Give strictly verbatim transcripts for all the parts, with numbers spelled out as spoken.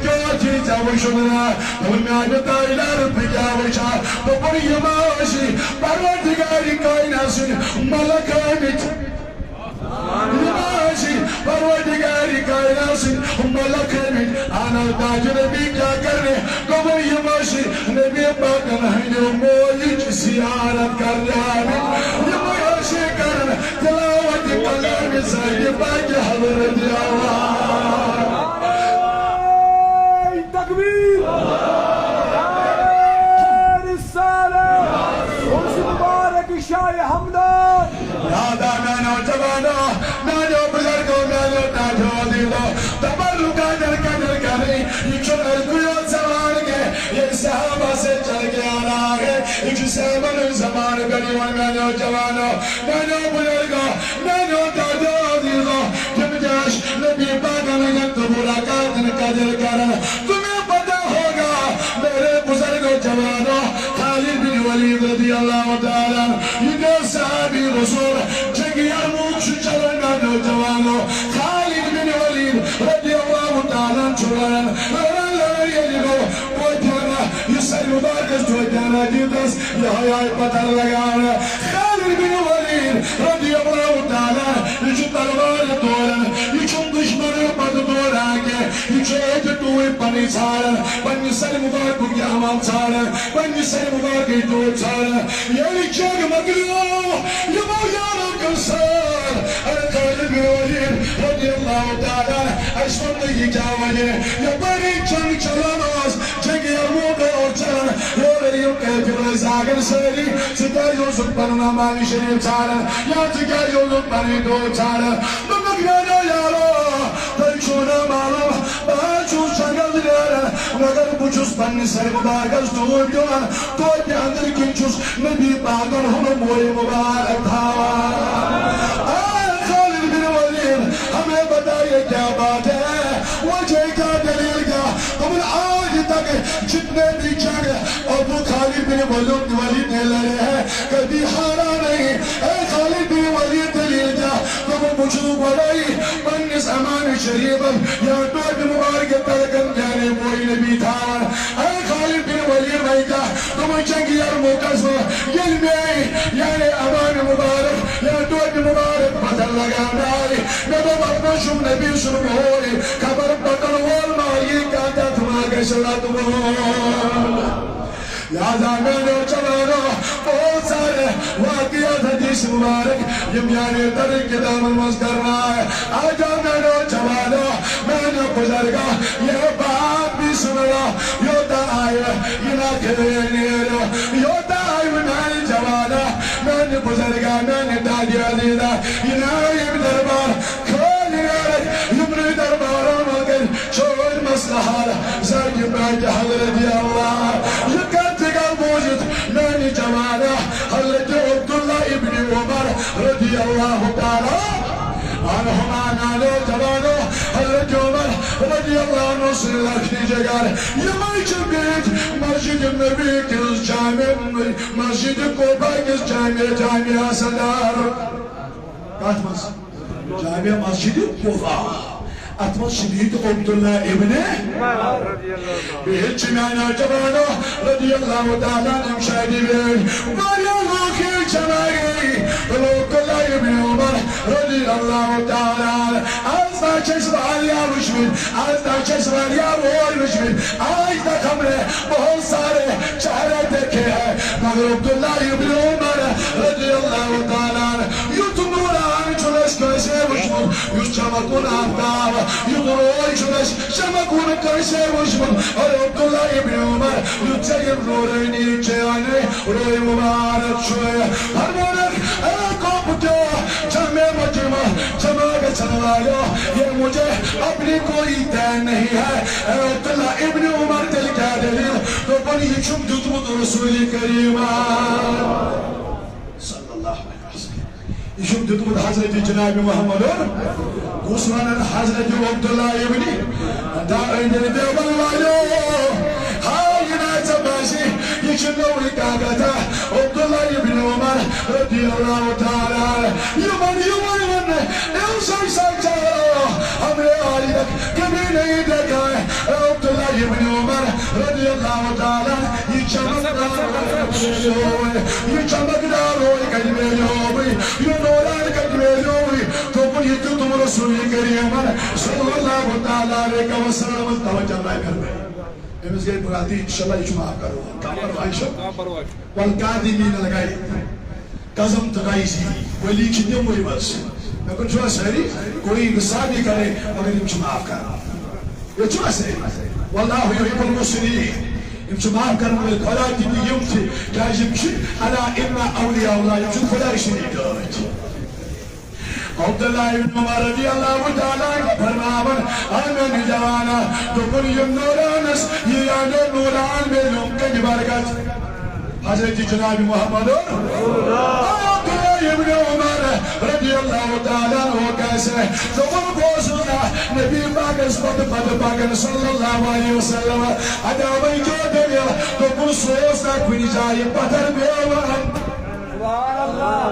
کیٛاہ چھُے ژےٚ وُچھُن نا؟ دوٚپُن، میٛانہِ تاجدار، بہٕ کیٛاہ وُچھٕ ہا؟ دوٚپُن، یِم ٲسی پروردگارِ کائنات سٕنٛدۍ ملک آمٕتۍ۔ یِم ٲسی پروردگارِ کائنات سٕنٛدۍ ملک آمٕتۍ۔ اہن حظ، تاج نبی کیٛاہ کرنہِ؟ دوٚپُن، یِم ٲسی نبی پاکن ہٕنٛدیو مویِچ زیارت کرنہِ آمٕتۍ۔ یِم ٲسی کران تلاوت کلام ذاتِ پاکِ حضرت اللہ۔ نعرہ تکبیر! نعرہ رسالت! عرس مبارک شاہ ہمدان! یاد آ میانیو جوانو، میانیو بزرگو، میانیو تاجو عزیزو، تبرکاتن قدر کریں۔ یہ چھُنہٕ أزکُے یوت زمانہٕ کینٛہہ، یہ صحابہ سے چل کے آ رہا ہے۔ یہ چھُ صحابن ہُنٛد زمانہٕ پٮ۪ٹھ یِوان۔ میانیو جوانو، میانیو بزرگو، میانیو تاجو عزیزو، تِم تہِ ٲسۍ نبی پاکن ہٕنٛدٮ۪ن تبرکاتن قدر کران۔ تمہیں پتہ ہوگا، میرے بزرگو، جوانو، خالد بن ولید رضی اللہ تعالیٰ عنہ، یہ جو صحابی رسول جنگ یرموک چھُ چلان، نوجوانو، خالد بن ولید رضی اللہ تعالیٰ عنہ چھُ لڑان، لڑان، لڑان، ییٚلہِ گوٚو توتہِ ہنا، یہِ سر مبارکس توتہِ ہنا دیُتس، یہِ ہاے ہاے پتھر لگاونہٕ۔ خالد بن ولید رضی اللہ تعالیٰ عنہ، یہِ چھُ تلوار دوران، یہِ چھُنہٕ دشمنن پتہٕ دوران کینٛہہ، یہِ چھُ ییٚتہِ ٹوٗرۍ پنٕنۍ ژھانڈان، پننہِ سرِ مبارکُک یہِ عمل ژھانڈان، پننہِ سرِ مبارکٕچ ٹوٗرۍ ژھانڈان۔ ییٚلہِ جنگ مۄکلیو، یِمو یارو کٔر سٲر، اے خالد بن ولید رضی اللہ تعالیٰ عنہ، اسہِ ووٚن نہٕ یہِ کیٛاہ وَنہِ، یپٲرۍ جنگ چلان ٲس، جنگ یرموک اوس چلان، یورٕ یِم کٲفِر ٲسۍ زاگن سٲری، ژٕ کیٛازِ اوسُکھ پنُن امان شریف ژھانڈان، یا ژٕ کیٛازِ اوسُکھ پنٕنۍ ٹوٗرۍ ژھانڈان؟ دوٚپُکھ، میانیو یارو، تۄہہِ چھُو نا معلوم، بہٕ حظ چھُس جنگل نیران، مگر بہٕ چھُس پننہِ سرِ مبارکس ٹوٗپۍ دِوان، توتہِ اندر کِنۍ چھُس نبی پاکن ہُنٛد مویہِ مبارک تھاوان۔ آ خالد بن ولید، ہمیں بتائیے کیا بات ہے، وجہ کیا، دلیل کیا؟ دوٚپُن، آج تک جتنے بھی جنگ ابو خالد بن ولید، ولید نے لڑے ہیں، کبھی ہارا نہیں۔ اے خالد بن ولید، دلیل کیا؟ دوٚپُن، بہٕ چھُس گۄڈَے پننِس امان شریفس یا ٹوپہِ مبارکہِ تلکن یعنی مویہِ نبی تھاوان۔ اے خالد بن ولید، وۄنۍ کیٛاہ؟ دوٚپُن، جنگہِ یرموکس منٛز ییٚلہِ مےٚ یعنی امان مبارک یا ٹوپہِ مبارک پتھر لگاونہٕ آیہِ، مےٚ دوٚپ، اتھ منٛز چھُم نبی سُنٛد موے، خبر پکن وول ما یی کانٛہہ، تتھ ما گژھِ لتہٕ وول۔ لہذا میانیو جوانو، بہت سارے واقعات حدیث مبارک، یم یعنی ترین کتابن منٛز کرنہٕ آیہِ۔ آ جاو میانیو جوانو، میانیو بزرگو، یہ بات بھی سن لو، یوتاہ آیہِ، یہ نا کھلے نیرو، یوتاہ آیہِ میانہِ جوانو، میانہِ بزرگو، میانہِ دادی عزیزو، یہ نا ییٚمہِ دربار خٲلی یارٕ یِمنٕے دربارن منٛز کٔرۍ چٲنۍ مسلہٕ حل، ذاتِ پاکِ حضرت اللہ۔ یہِ کتھ تہِ گٔو بوٗزِتھ میانہِ جوانہ حضرت عبداللہ ابن عمر رضی اللہ تعالیٰ عنہما۔ میانیو جوانو، حضرت عمر رضی اللہ عنہ سٕنٛدۍ لۄکٹہِ جگر، یِمے چھِ بِہِتھ مسجد نبی کِس جامع، مسجد قباء کِس جامع، جامع صدر۔ کتھ منٛز؟ جامع مسجد قباء۔ اتھ منٛز چھِ بِہِتھ عبداللہ ابن، بِہِتھ چھِ میانیو جوانو رضی اللہ تعالیٰ عنہم شادی بیٹھۍ۔ واریاہ لوٗکھ ییٚلہِ جمع گٔے، تہٕ عبداللہ ابن عمر رضی اللہ تعالیٰ عنہ، آز تام چھِ اَسہِ واریاہ وٕچھمٕتۍ، آز تام چھِ اَسہِ واریاہ وٲرۍ وٕچھمٕتۍ، آج تک ہم نے بہت سارے چہرے دیکھے ہیں، مگر عبداللہ ابن عمر رضی اللہ تعالیٰ عنہ یُتھ نوران چھُنہٕ اَسہِ کٲنٛسے وٕچھمُت، یُتھ چمکوُن آفتاب، یُتھ روے چھُنہٕ اَسہِ چمکوُن کٲنٛسے وٕچھمُت۔ اور عبداللہ ابن عمر، یُتھ ژےٚ یِم نورٲنی چٲنۍ روے مبارک چھُ، فرمونکھ، اے قوم کیو، جامع مسجد منٛز جمع گژھن والو، یہ مجھے اپنی کوئی دین نہیں ہے۔ اے عبداللہ ابن عمر، تیٚلہِ کیٛاہ دٔلیٖل؟ دوٚپُن، یہِ چھُم دیُتمُت رسول کریٖمن۔ صلی اللہ علیہ وسلم۔ یہِ چھُم دیُتمُت حضرت جناب محمد۔ کُس وَنان حضرت عبداللہ ابن؟ دا أنٛدرۍ دیوبند والیو۔ ہاے، یہِ نا ژےٚ باسہِ، یہِ چھُ نوٚوُے کاکد۔ عبداللہ ابن عمر رضی اللہ تعالیٰ عنہ۔ یِمن یِمن ووٚن، "ان سا سچا ہم نے آج تک کبھی نہیں دیکھا ہے۔" اے عبداللہ تعالیٰ، یہِ چمکدار روے کتہِ میلیووُے، یہِ چمکدار روے کتہِ میلیووُے، یہِ نوران کتہِ میلیووُے؟ دوٚپُن، یہِ دیُتُم رسول کریمن صلی اللہ تعالیٰ علیہ وسلم۔ توجہ اللہ کرو۔ أمِس گٔے غلطی، انشاءاللہ یہِ چھُ معاف کرو۔ کانٛہہ پرواے چھُنہٕ۔ کانٛہہ پرواے چھُنہٕ۔ والکاظمین الغیظ۔ قزم تہٕ غیظی، ولی چھِ تِموٕے منٛز۔ مےٚ کُن چھُوا سٲری؟ کوئی غصہ نہیں کرے، مگر یِم چھِ معاف کران۔ ییٚتہِ چھُوا سٲری؟ واللہ یحب المحسنین۔ یِم چھِ معاف کرن وٲلۍ۔ خۄدا تہِ تہٕ یِم تہِ، کیٛازِ یِم چھِ الا ان اولیاء اللہ، یِم چھِ خۄداے سٕنٛدی ٹٲٹھۍ۔ عبداللہ ابن عمر رضی اللہ تعالیٰ عنہ فرماوان، آ میانہِ جوانا، دوٚپُن، یِم نورانس، یہِ یعنی نوران میلیوم کمہِ برکت؟ حضرت جناب محمد۔ عبداللہ ابن عمر رضی اللہ تعالیٰ عنہ کیسے؟ دوٚپُن، بہٕ اوسُس نہ نبی پاکس پتہٕ پتہٕ پکان صلی اللہ علیہ وسلم۔ ادا وۄنۍ کیٛاہ دٔلیٖل؟ دوٚپُن، سُہ اوس نہ کُنہِ جایہِ پتھر بیٚہوان۔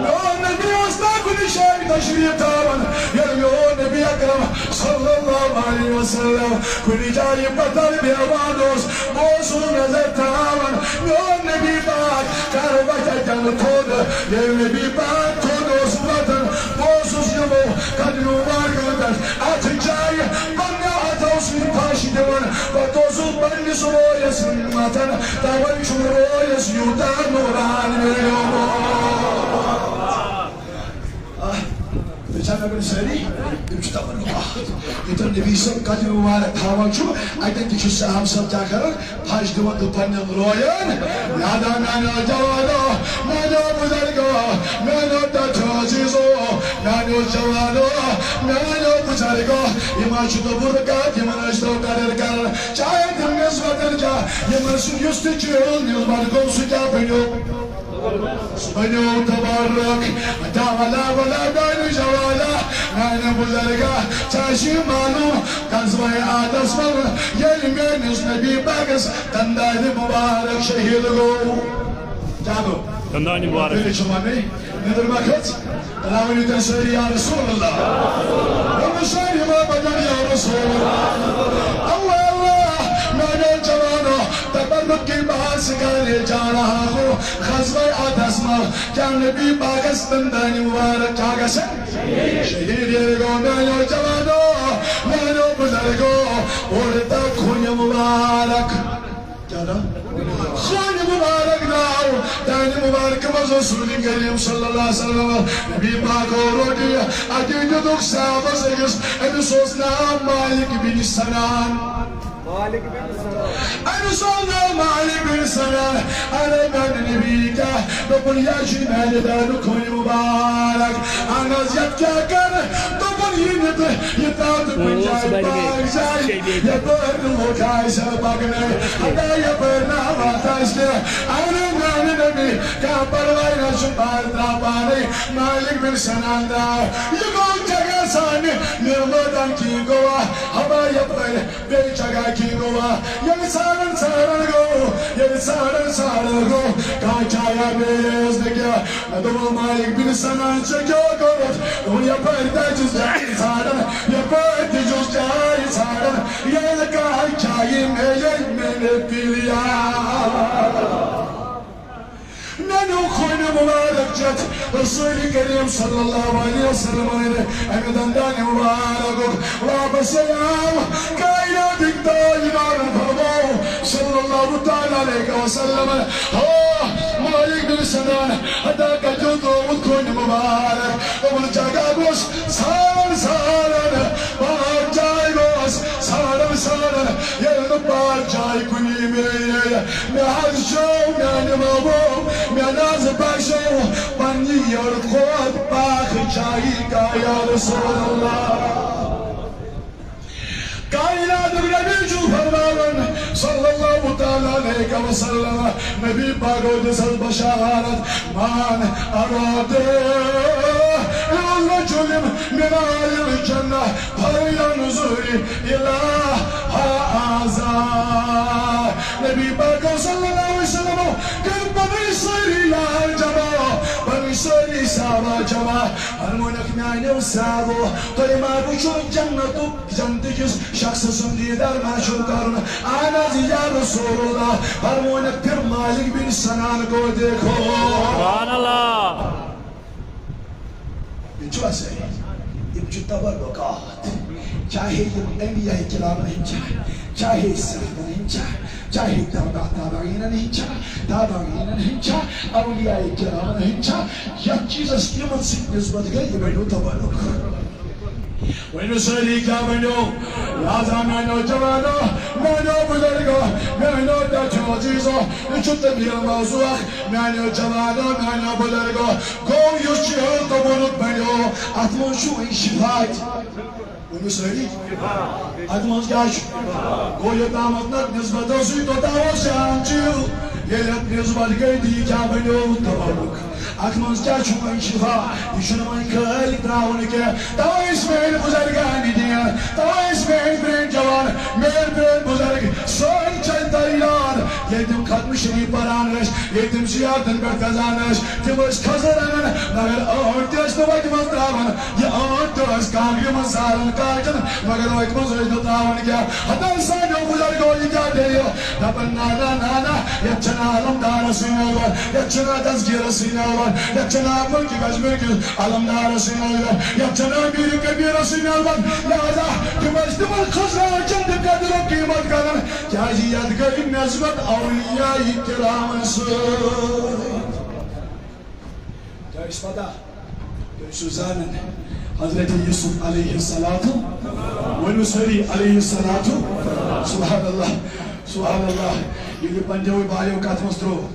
میون نبی اوس نا کُنہِ جایہِ تشریف تھاوان، ییٚلہِ میون نبی اکرم صلی اللہ علیہ وسلم کُنہِ جایہِ پتھر بیٚہوان اوس، بہٕ اوسُس نظر تھاوان، میون نبی پاک کر وتھِ اتٮ۪ن تھوٚد۔ ییٚلہِ نبی پاک تھوٚد اوس وۄتھان، بہٕ اوسُس یِمو قدمو مبارکو پٮ۪ٹھ اتھٕ جایہِ پننیو اتھو سۭتۍ پھش دِوان۔ پتہٕ اوسُس پننِس رویس متھان، توے چھُم رویس یوٗتاہ نوران میلیومُت۔ آہ، بیٚیہِ چھا مےٚ کُن سٲری؟ تِم چھِ دَپان، آہ، ییٚتٮ۪ن نبی صٲب قدمِ مُبارک تھاوان چھُ، اَتٮ۪ن تہِ چھُ صحابہٕ صٲب کیٛاہ کران؟ پھش دِوان تہٕ پننٮ۪ن روین۔ لہذا میانیو جوانو، میانیو بزرگو، میانیو ٹٹھیو عزیزو، میانیو جوانو، میانیو بزرگو، یِم حظ چھِ دوٚپمُت رکعت، یِمن ٲسۍ تو قدر کران، چاہے تِم نسبتن کیٛاہ، یِمن سُنٛد یُس تہِ چیٖز نسبت گوٚو، سُہ کیٛاہ بنیو؟ سُہ بنیو تبرک۔ دا ولا ولا دانہِ جوالا، میانہِ بزرگا، ژےٚ چھِ معلوم، غزوہ احدس منٛز ییٚلہِ میٲنِس نبی پاکس دندانہِ مبارک شہید گوٚو۔ کیٛاہ گوٚو؟ دندانہِ مبارک۔ تیٚلہِ چھُ وَنٕنۍ، نیٚنٛدٕر ما کھٔژ؟ تَلہ ؤنِو تُہۍ سٲری، یا رسول اللہ۔ ؤنِو سٲری، ما بدل، یا رسول اللہ۔ اللہ، اللہ، میانیو جوانو، تبرک کی بات سکھانے جا رہا ہوں۔ غزوہ احدس منٛز کیٛاہ نبی پاکس دندانہِ مبارک کیٛاہ گژھن؟ شہید۔ ییٚلہِ گوٚو میانیو جوانو، میانیو بزرگو، اور تک خوٗنہِ مبارک۔ کیٛاہ درٛاو؟ خوٗنہِ مبارک درٛاو۔ دانہِ مبارک منٛز رسول کریم صلی اللہ علیہ وسلم، نبی پاک اور روٹی، اَتہِ دیُتُکھ صحابس أکِس، أمِس اوس ناو مالک بن سنان۔ مالک بن سنان۔ أمِس اوس ناو مالک بن سنان۔ اَلے میانہِ نبی کیٛاہ؟ دوٚپُن، یہِ چھُ میانہِ دانُک خوٗن مبارک۔ اہن حظ، یتھ کیٛاہ کرٕ؟ دوٚپُن، یہِ نہٕ تہٕ یہِ ترٛاو تہٕ کُنہِ جایہِ پاک جایہِ، یپٲرۍ نہٕ لُکھ آسن پکنٲوِتھ۔ ہتا یپٲرۍ نہٕ آباد آسہِ کینٛہہ۔ اہن حظ، میانہِ نبی، کانٛہہ پرواے نہ چھُ، بہٕ حظ ترٛاو پانے۔ مالک بن سنان درٛاو۔ یہِ گوٚو جگہ سانہِ، مےٚ وٲتۍ کِنۍ گوٚوا، ہبا یپٲرۍ بیٚیہِ جگہ کِنۍ گوٚوا۔ ییٚلہِ ژھانڈان ژھانڈان گوٚو، ییٚلہِ ژھانڈان ژھانڈان گوٚو، کانٛہہ جایا میلے یس نہٕ کینٛہہ۔ مےٚ دوٚپ، مالک بن سنان، ژےٚ کیٛاہ کوٚرُتھ؟ دوٚپُن، یپٲرۍ تہِ چھُس جایہِ ژھانڈان، یپٲرۍ تہِ چھُس جایہِ ژھانڈان، ییٚلہِ کانٛہہ جایہِ میلے، میلے پیلیا۔ مےٚ نیوٗ خوٗنہِ مُبارک چٮ۪تھ رسول کریم صلی اللہ علیہ وسلم ہٕنٛدِ اَمہِ دندانہِ مُبارکُک۔ واپس ییٚلہِ آو، کائناتٕکۍ تاجدارن فرموو صلی اللہ تعالیٰ علیہ وسلم، ہو مالک بن سنان، ہتا کتیو ترٛووُتھ خوٗنہِ مُبارک؟ دوٚپُن، جگہ گوٚژھ ژھانڈان ژھانڈان، پاک جاے گوٚژھ ژھانڈان ژھانڈان، ییٚلہِ نہٕ پاک جاے کُنی میلے، مےٚ حظ چھُ میانہِ مامو، مےٚ نہ حظ باسیو پننہِ یٔڈ کھۄتہٕ پاک جایہِ کانٛہہ، یا رسول اللہ۔ کائناتُک نبی چھُ فرماوان صلی اللہ تعالیٰ علیہ وسلم، نبی پاکو دِژ حظ بشارت، من اراد الرجل من اہل الجنہ فلینظر الی ہذا۔ نبی پاک صلی اللہ علیہ وسلم کٔر پنٕنۍ سٲری یار جمع، پنٕنۍ سٲری صحابہ جمع، فرمونکھ میانیو صحابو، تُہۍ ما وٕچھو جنتُک، جنتہٕ کِس شخص سُنٛد دیٖدار ما چھُو کرُن؟ اہن حظ یا رسول اللہ، فرمونکھ پھر مالک بن سنان کو دیکھو۔ سبحان اللہ۔ یہِ چھُ اَسہِ، یِم چھِ تبرکات۔ چاہے یِم انبیاء کرامن ہٕنٛدۍ چھا، چاہے صحابن ہٕنٛدۍ چھا، چاہے تبع تابعینن ہٕنٛدۍ چھا، تابعینن ہٕنٛدۍ چھا، اولیاء کرامن ہٕنٛدۍ چھا، یتھ چیزس یِمن سۭتۍ نسبت گٔے، یہِ بنیو تبرک۔ ؤنِو سٲری کیٛاہ بنیو؟ لہذا میانیو جوانو، میانیو بزرگو، میانیو ٹاٹھیو عزیزو، یہِ چھُ طبی موضوع اکھ۔ میانیو جوانو، میانیو بزرگو، گوٚو یُس چھُ یہِ تبرک بنیو، اتھ منٛز چھُ وۄنۍ شفا تہِ۔ ؤنِو سٲری۔ اتھ منٛز کیٛاہ چھُ؟ گوٚو یوٚتامتھ نہٕ نسبت ٲسٕے، توٚتام اوس یہِ عام چیٖز۔ ییٚلہِ اتھ نسبت گٔے، تہٕ یہِ کیٛاہ بنیو؟ تبرک۔ اتھ منٛز کیٛاہ چھُ وۄنۍ شفا؟ یہِ چھُنہٕ وۄنۍ خٲلۍ ترٛاوُن کینٛہہ۔ توے ٲسۍ میٲنۍ بزرگان دین، توے ٲسۍ میٲنۍ پرٛٲنۍ جوان، میٲنۍ پرٛٲنۍ بزرگ، سٲنۍ چھِ تیار۔ ییٚلہِ تِم ختم شریف پران ٲسۍ، ییٚلہِ تِم زیارتن پٮ۪ٹھ گژھان ٲسۍ، تِم ٲسۍ کھزٕر انان، مگر ٲنٹ تہِ ٲسۍ نہٕ وتہِ منٛز ترٛاوان۔ یہِ ٲنٹ تہِ ٲسۍ کانٛگرِ منٛز زالان کاٹن، مگر وتہِ منٛز ٲسۍ نہٕ ترٛاوان کینٛہہ۔ ہتن سانیو بزرگو یہِ کیٛاہ دٔلیٖل؟ دپان، نہ، نہ، نہ، نہ، یتھ چھنہٕ علمدارس سۭتۍ ناوان، یتھ چھنہٕ دستگیرس سۭتۍ ناوان، یتھ چھنہٕ ملکہ کشمیر کِس علمدارس سۭتۍ ناوان، یتھ چھنہٕ امیر کبیرس سۭتۍ ناوان۔ لہذا تِم ٲسۍ تِمن خزراچن تہِ قدر و قیمت کران، کیازِ یتھ گٔے نسبت اولیاء کرامن سۭتۍ۔ تۄہہِ چھِ پتہ، تُہۍ چھِو زانان، حضرت یوسف علیہ الصلوۃ، ؤنِو سٲری علیہ الصلوۃ، سبحان اللہ، سبحان اللہ۔ ییٚلہِ پنجٲبۍ بایو کتھ منٛز ترٛوو،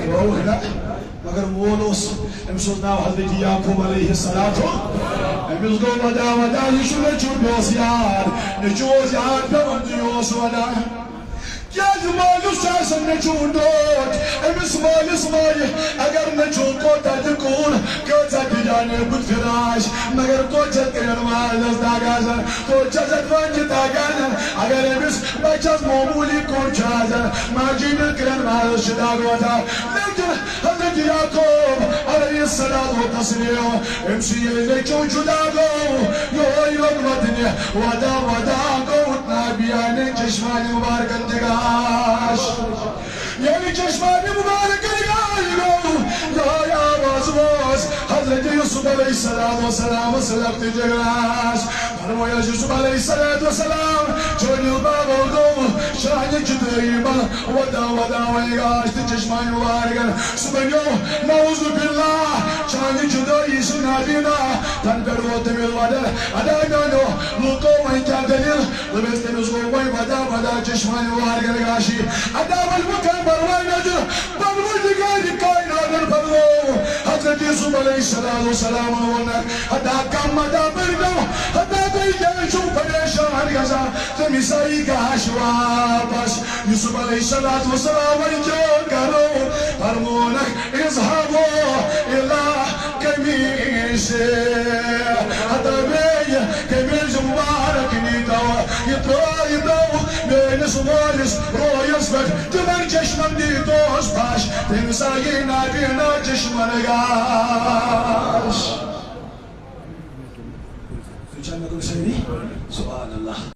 ترٛووُکھ نا، مگر مول اوس، أمِس اوس ناو حضرت یعقوب علیہ الصلوۃ۔ أمِس گوٚو وداع، وداع، یہِ چھُ نیٚچوٗ، مےٚ اوس یاد، نیٚچوٗ اوس یاد پٮ۪وان تہٕ یہِ اوس ودان۔ کیازِ مٲلِس چھُ آسان نیٚچوٗ ڈوٹھ؟ أمِس مٲلِس ماجہِ اگر نیٚچوٗ کوتاہ تہِ کوٗر، کۭژاہ تہِ جانے بُتھ پھِران آسہِ، مگر توتہِ چھَس کران ماجہِ دَگ آسان، توتہِ چھَس اَتھ وانہِ دَگ آسان۔ اگر أمِس بَچَس معموٗلی کوٚر چھُ آسان، ماجہِ ہٕنٛدٮ۪ن کرٛٮ۪ن مازَس چھِ دَگ وۄتھان۔ لیکن حضرت یعقوب علیہ الصلوۃ والسلام، أمۍ سُنٛد ییٚلہِ نیٚچوٗ جُدا گوٚو، یِہوٚے لوٚگ وَدنہِ، وَدا وَدا گوٚو نابیانہِ چشمانہِ مُبارکَن تہِ گاش۔ ییٚلہِ چشمانہِ مُبارکَن گاش گوٚو، یِہوٚے آواز وٲژ حضرت یوسف علیہ الصلوۃ والسلامَس لَبہِ تہِ گاش۔ فرمووُس یوسف علیہ الصلوۃ والسلام، چٲنِس بابا گوٚو شانہِ جُدٲیی منٛز ودا ودا وۄنۍ گاش تہٕ چشمانہِ مُبارکَن۔ سُہ بنیو نعوذ باللہ شانہِ جُدٲیی سُنٛد نابینا۔ تَنہٕ پٮ۪ٹھ ووت تٔمِس وَدَن، ادا میٛانیو لوٗکو وۄنۍ کیٛاہ دٔلیٖل؟ دوٚپمَس تٔمِس گوٚو وۄنۍ ودا ودا چشمانہِ مُبارکَن گاشی۔ ادا وۄنۍ مہٕ کر پرواے نظر، پروردگارِ کائناتن فرموو، حضرت یوسف علیہ الصلوۃ والسلامن ووٚنُکھ، ہتا کم مدا بٔرۍزیو، ہتا تُہۍ کیٛازِ چھِو پریشان گژھان؟ تٔمِس آیہِ گاش واپس۔ یوسف علیہ الصلوۃ والسلام وۄنۍ کیٛاہ کرو؟ فرمونکھ، اذهبوا الی قمیصہ، ہتا مے یہ قمیض مبارک نیتو، یہ ترٲیتو میٲنِس مٲلِس رویس پٮ۪ٹھ تِمن چشمن دیتوس پھش، تٔمِس آیہِ نابینا چشمن گاش۔ تُہۍ چھا مےٚ کُن سٲری؟ سبحان اللہ۔